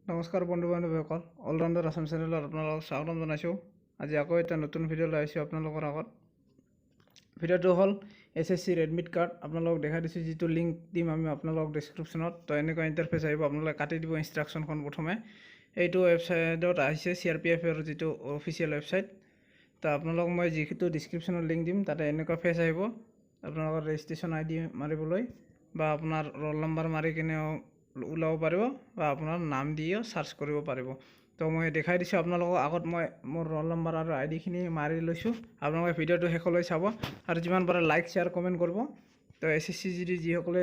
নমস্কাৰ বন্ধু বান্ধৱীসকল, অলৰাউণ্ডাৰ আছাম চেনেলত আপোনালোকক স্বাগতম জনাইছোঁ। আজি আকৌ এটা নতুন ভিডিঅ' লৈ আহিছোঁ আপোনালোকৰ আগত। ভিডিঅ'টো হ'ল এছএছচিৰ এডমিট কাৰ্ড আপোনালোকক দেখাই দিছোঁ, যিটো লিংক দিম আমি আপোনালোকক ডিছক্ৰিপশ্যনত। তো এনেকুৱা ইণ্টাৰফেচ আহিব, আপোনালোকে কাটি দিব ইনষ্ট্ৰাকশ্যনখন প্ৰথমে। এইটো ৱেবছাইটত আহিছে, চিআৰপিএফৰ যিটো অফিচিয়েল ৱেবছাইট। তো আপোনালোকক মই যিটো ডিছক্ৰিপশ্যনত লিংক দিম, তাতে এনেকুৱা ফেচ আহিব। আপোনালোকৰ ৰেজিষ্ট্ৰেশ্যন আইডি মাৰিবলৈ বা আপোনাৰ ৰোল নম্বৰ মাৰি কিনেও ওলাব পাৰিব বা আপোনাৰ নাম দিও চাৰ্চ কৰিব পাৰিব। তো মই দেখাই দিছোঁ আপোনালোকক। আগত মই মোৰ ৰোল নম্বৰ আৰু আইডিখিনি মাৰি লৈছোঁ। আপোনালোকে ভিডিঅ'টো শেষলৈ চাব আৰু যিমান পাৰে লাইক, শ্বেয়াৰ, কমেণ্ট কৰিব। তো এছএছচি জিডি যিসকলে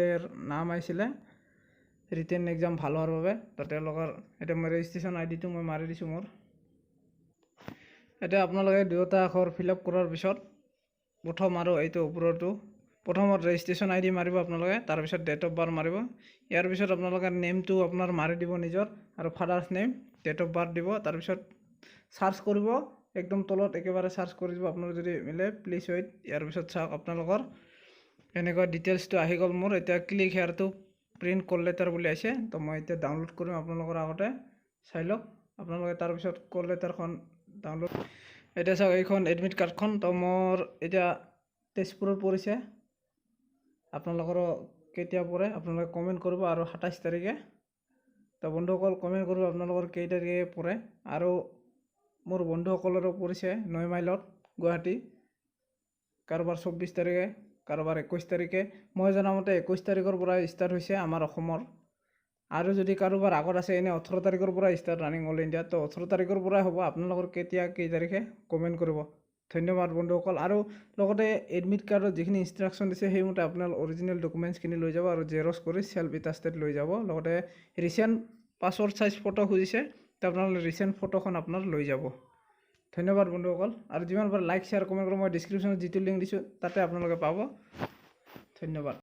নাম আহিছিলে ৰিটেন এক্সাম ভাল হোৱাৰ বাবে, তো তেওঁলোকৰ এতিয়া মই ৰেজিষ্ট্ৰেশ্যন আইডিটো মই মাৰি দিছোঁ মোৰ। এতিয়া আপোনালোকে দুয়োটা আখৰ ফিল আপ কৰাৰ পিছত প্ৰথম আৰু এইটো ওপৰটো, প্ৰথমত ৰেজিষ্ট্ৰেশ্যন আইডি মাৰিব আপোনালোকে, তাৰপিছত ডেট অফ বাৰ্থ মাৰিব। ইয়াৰ পিছত আপোনালোকে নেমটো আপোনাৰ মাৰি দিব নিজৰ আৰু father's name, date of birth দিব। তাৰপিছত চাৰ্চ কৰিব, একদম তলত একেবাৰে চাৰ্চ কৰি দিব আপোনাৰ যদি মিলে। Please wait. ইয়াৰ পিছত চাওক, আপোনালোকৰ এনেকুৱা ডিটেইলছটো আহি গ'ল মোৰ। এতিয়া "Click here to print call letter" বুলি আহিছে। তো মই এতিয়া ডাউনলোড কৰিম আপোনালোকৰ আগতে, চাই লওক আপোনালোকে। তাৰপিছত কল লেটাৰখন ডাউনলোড। এতিয়া চাওক, এইখন এডমিট কাৰ্ডখন। তো মোৰ এতিয়া তেজপুৰত পৰিছে। আপোনালোকৰো কেতিয়া পৰে আপোনালোকে কমেণ্ট কৰিব আৰু 27 তাৰিখে। তো বন্ধুসকল, কমেণ্ট কৰিব আপোনালোকৰ কেই তাৰিখে পৰে। আৰু মোৰ বন্ধুসকলৰো পৰিছে নয় মাইলত গুৱাহাটী, কাৰোবাৰ 24 তাৰিখে, কাৰোবাৰ 21 তাৰিখে। মই জনামতে 21 তাৰিখৰ পৰা ষ্টাৰ্ট হৈছে আমাৰ অসমৰ। আৰু যদি কাৰোবাৰ আগত আছে, এনেই 18 তাৰিখৰ পৰা ষ্টাৰ্ট ৰানিং অল ইণ্ডিয়া, তো 18 তাৰিখৰ পৰাই হ'ব। আপোনালোকৰ কেতিয়া কেই তাৰিখে কমেণ্ট কৰিব। ধন্যবাদ বন্ধুসকল। আৰু লগতে এডমিট কাৰ্ডত যিখিনি ইনষ্ট্ৰাকশ্যন দিছে, সেইমতে আপোনাৰ অৰিজিনেল ডকুমেণ্টছখিনি লৈ যাব আৰু জেৰক্স কৰি চেল্ফ এটাষ্টেড লৈ যাব। লগতে ৰিচেণ্ট পাছপৰ্ট চাইজ ফটো খুজিছে, তো আপোনালোকে ৰিচেণ্ট ফটোখন আপোনাৰ লৈ যাব। ধন্যবাদ বন্ধুসকল। আৰু যিমান পাৰে লাইক, শ্বেয়াৰ, কমেণ্ট কৰিব। মই ডিছক্ৰিপশ্যনত যিটো লিংক দিছোঁ, তাতে আপোনালোকে পাব। ধন্যবাদ।